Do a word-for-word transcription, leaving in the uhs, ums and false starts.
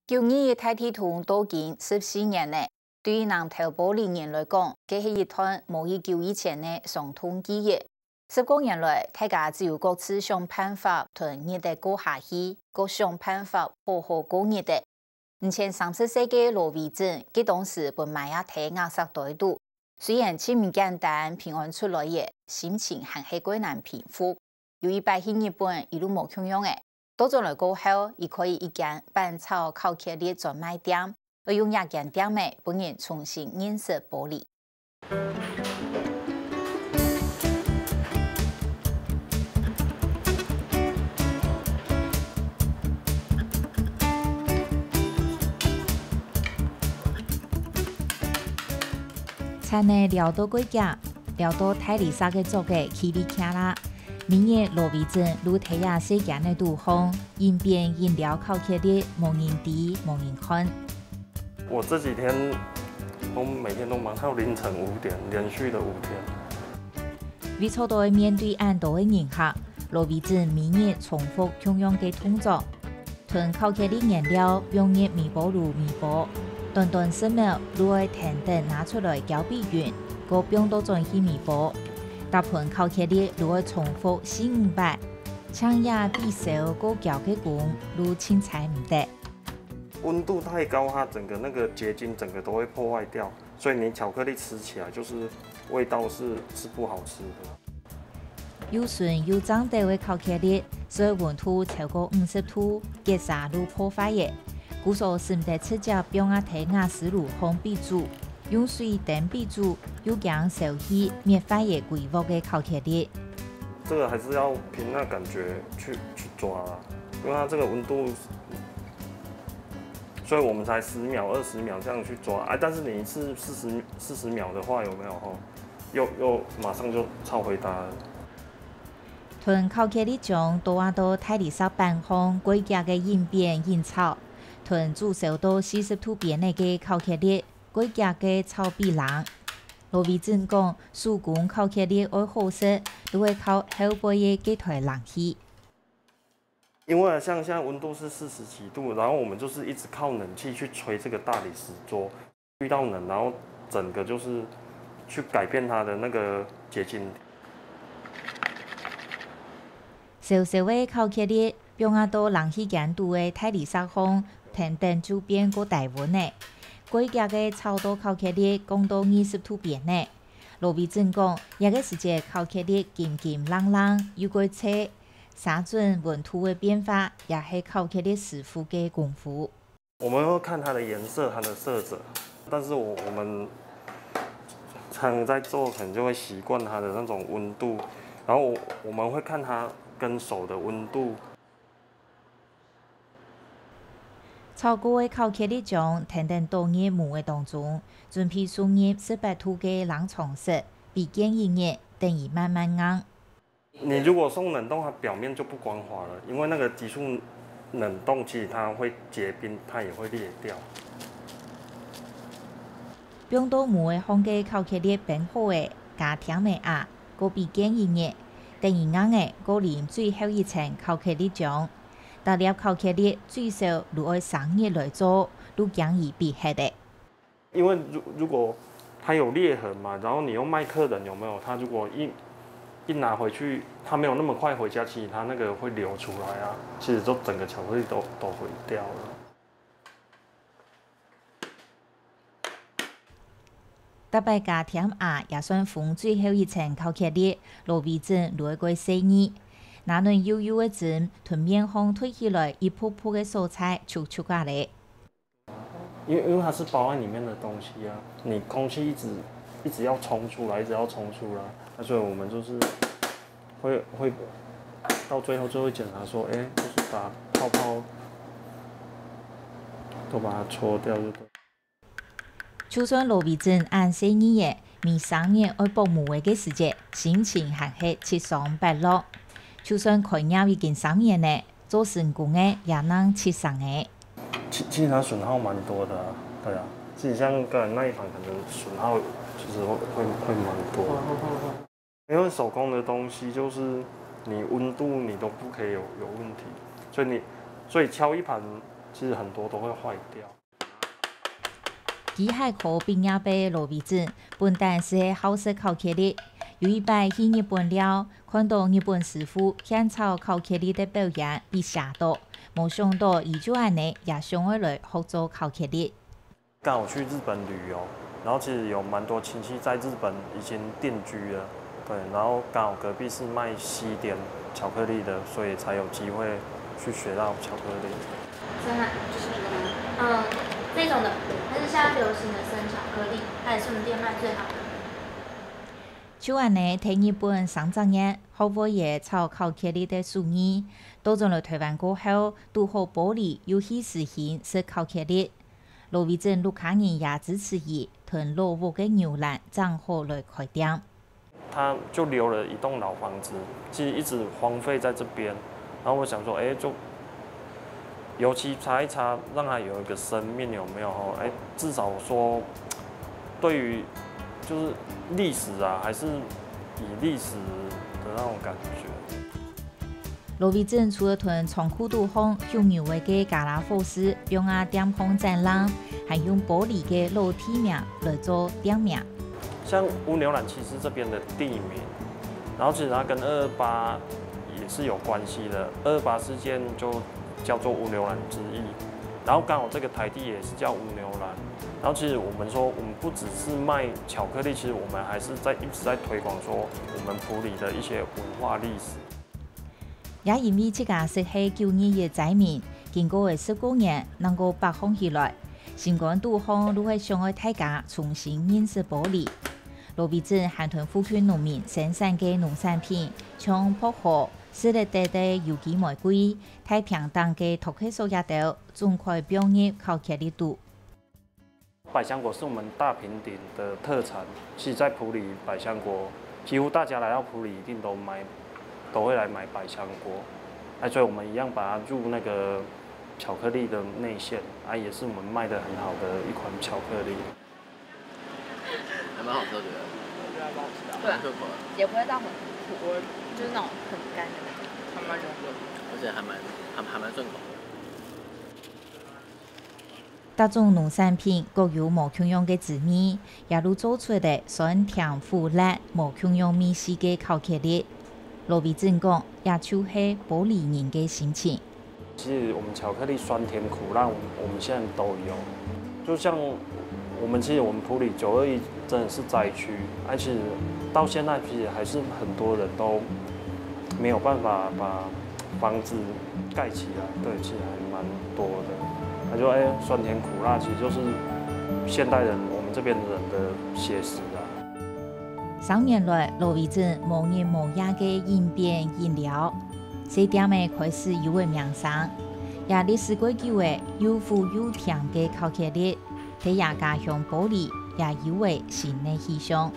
九二一大地動到今十四年了，對於南投埔里人來講，這係一段無幾久以前个傷痛記憶。十過年來，大家只有各自想辦法同日仔過下去，各想辦法好好過日仔。 毋曾三十歲个羅維珍，佢當時分埋阿弟壓煞袋肚。雖然盡毋簡單平安出來了，心情還係過難平復。有一擺去日本，一路無共樣了。倒轉來過後，佢開一間板炒烤ketchup專賣店，愛用這間店仔分人重新認識埔里。 田仔撩到蓋遽，撩到大理石个桌仔徛哩徛啦。明日羅維珍就在這細間个肚項， 緊煸緊撩烤ketchup，無人知，無人看。我這幾天都每天都忙到凌晨五點，連續的五天。為著愛面對恁多个人客，羅維珍每日重複共樣个動作，同烤ketchup原料放入微波爐微波，短短十秒就愛𢯭等拿出來攪畀勻，過放倒轉去微波。逐盤烤ketchup就愛重複四五擺， 像這比燒過攪个功就凊彩毋得。溫度太高，它整個那個結晶整個都會破壞掉，所以你巧克力吃起來就是味道是是不好吃的。又純又正兜个烤ketchup，所以溫度超過五十度，結沙就破壞了。故所使毋得直接放啊在瓦斯爐項畀煮，用水等畀煮，又驚燒去滅壞了歸鑊个烤ketchup。 這個還是要憑那感覺去去抓啦，因為它這個溫度，所以我們才十秒、二十秒這樣去抓。哎，但是你一次四十四十秒的話，有沒有吼？又又馬上就超回答了。同烤ketchup醬倒啊到大理石板項，蓋遽个緊煸緊炒，同煮燒到四十度邊仔个烤ketchup，蓋遽个炒畀冷。羅維珍講，手工烤ketchup愛好食，就愛靠後背个這台冷氣。因為像現在溫度是四十幾度，然後我們就是一直靠冷氣去吹這個大理石桌，遇到冷，然後整個就是去改變它的那個結晶。燒燒个烤ketchup，放啊到冷氣間肚个大理石項，𢯭等就變過低溫了。蓋遽个炒到烤ketchup降到二十度邊仔。羅維珍講，這個時節烤ketchup金金冷冷，又蓋脆， 儕準溫度个變化，也係烤ketchup師傅个功夫。我們會看它的顏色、它的色澤，但是我我們常在做，可能就會習慣它的那種溫度，然後我我們會看它跟手的溫度。炒過个烤ketchup醬，𢯭等倒入模仔當中，準備送入十八度个冷藏室，畀見一日，等佢慢慢硬。 你如果送冷凍，它表面就不光滑了，因為那個急速冷凍，其實它會結冰，它也會裂掉。放到模仔項个烤ketchup冰好了，加添仔啊，過畀見一日，等佢硬了，過淋最後一層烤ketchup醬。逐粒烤ketchup最少就愛三日來做，就驚佢必忒了。 因為如如果它有裂痕嘛，然後你又賣客人，有沒有？他如果一一拿回去，他沒有那麼快回家，其實他那個會流出來啊，其實就整個巧克力都都毀掉了。逐擺加添啊，也算封最後一層烤ketchup，羅維珍就會蓋細義。拿等幼幼个針，同面項推起來一噗噗个所在，觸觸啊咧。 因為因為它是包在裡面的東西啊，你空氣一直一直要衝出來，一直要衝出來，那所以我們就是會會到最後就會檢查說，哎，就是把泡泡都把它搓掉就對。就算羅維珍恁細義仔，每三日愛剝模仔个時節，心情還係七上八落。就算開業已經三年了， 做成功个也正七成仔。其其實它損耗蠻多的啊，對啊，自己像剛才那一盤可能損耗就是會會會蠻多的。因為手工的東西就是你溫度你都不可以有有問題，所以你所以敲一盤其实很多都会坏掉。機械科畢業个羅維珍，本旦就係好食巧克力。有一擺去日本尞，看到日本師傅現炒巧克力个表演，被嚇到，無想到佢就恁呢也想愛來學做巧克力。剛好去日本旅遊，然后其实有蛮多亲戚在日本已经定居了，对，然后刚好隔壁是卖西点巧克力的，所以才有机会去学到巧克力。深海就是这个吗？嗯，这种的，它是现在流行的生巧克力，它也是我们店卖最好的。就恁呢，在日本三隻月，學會了炒巧克力个手藝。倒轉來台灣過後，堵好玻璃又去試行食巧克力。羅維珍屋下人也支持佢，同老屋个牛欄正好來開店。他就留了一栋老房子，其实一直荒废在这边。然后我想说，哎，就油漆擦一擦，让它有一个生命，有没有？吼，哎，至少说，对于就是历史啊，还是以历史的那种感觉。罗维珍除了同仓库肚項畜牛个个加拉火石放啊店項展覽，還用玻璃个老地名來做店名。像烏牛栏其实这边的地名，然后其实它跟二二八也是有关系的。二二八事件就叫做乌牛栏之役，然后刚好这个台地也是叫乌牛栏。然后其实我们说，我们不只是卖巧克力，其实我们还是在一直在推广说我们埔里的一些文化历史。也因為自家識係九二一災民，經過个十過年，能夠北上起來，心肝肚項都會想愛大家重新認識埔里。羅維珍還同附近農民生產个農產品，像薄荷、士力得个有機玫瑰、大坪頂个托克索這兜，總開放入巧克力肚。 百香果是我们大坪顶的特产，其实在埔里百香果，几乎大家来到埔里一定都买，都会来买百香果。哎，所以我们一样把它入那个巧克力的内馅，啊，也是我们卖的很好的一款巧克力。还蛮好吃，我觉得。对啊蛮顺口的，也不会到很苦，就是那种很干的感觉，还蛮柔软。而且还蛮还还蛮顺口的。 逐種農產品各有無共樣个滋味，也都做出个酸甜苦辣無共樣味緒个巧克力。羅維珍講，也就係埔里人个心情。其实我们巧克力酸甜苦辣，我们我们现在都有。就像我们其实我们埔里九二一真的是灾区，而且到现在其实还是很多人都没有办法把房子盖起来，对，其实还蛮多的。他说，哎，酸甜苦辣其实就是现代人我们这边人的写实啊。三年來，羅維珍無日無夜个應變應料，細店仔開始有了名聲，也歷史過久个又苦又甜个巧克力，在這家鄉埔里也有了新个氣象。